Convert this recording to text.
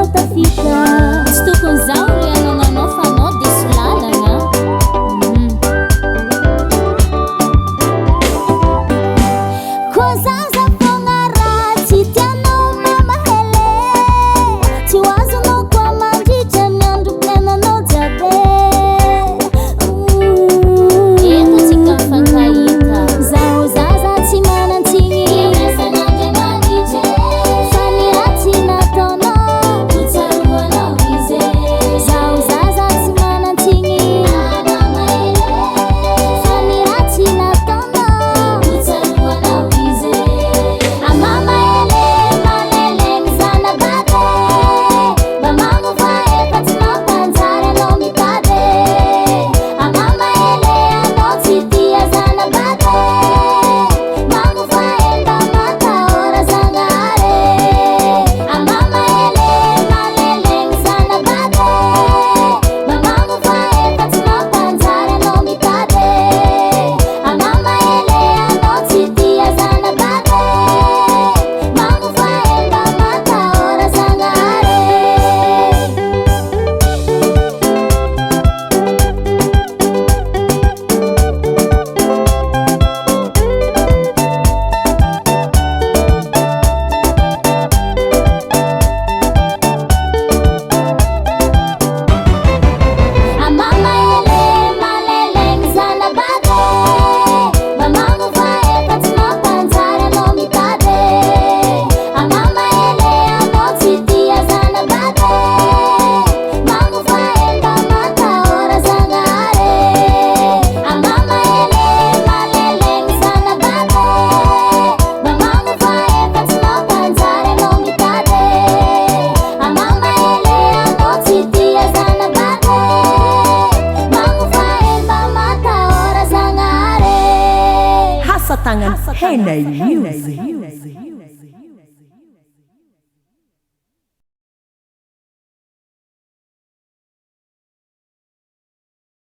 anao tafita. Tsy tokony zaho ry anagnanao fa anao diso lalagna. Koa zaza fogna raha tsy tianao mama hele. Tsy ho azonao koa mandritra ny androm-piainanao jiaby. Eto tsika mifankahita. Zaho zaza tsy manan-tsiny. Fa ny ratsy nataonao ho tsaroanao izy. Zaho zaza tsy manan-tsiny. Fa ny ratsy nataonao ho tsaroanao izy. Amama ele maleleny zanabady. Mba magnova efa tsy mampanjary anao mitady. Amama ele anao tsy tia zanabady. Magnova mba matahora Zagnahary. Amama ele maleleny zanabady. Mba magnova efa tsy mampanjary anao mitady. Amama ele anao tsy tia zanabady. Magnova mba matahora Zagnahary. Amama ele maleleny zanabady. Mba magnova efa tsy mampanjary anao mitady. Amama ele anao tsy tia zanabady. Magnova mba matahora Zagnahary. Amama ele maleleny zanabady. Mba magnova efa tsy mampanjary anao mitady. Amama ele anao tsy tia zanabady. Magnova mba matahora Zagnahary. Hasa Tangan Hena Music.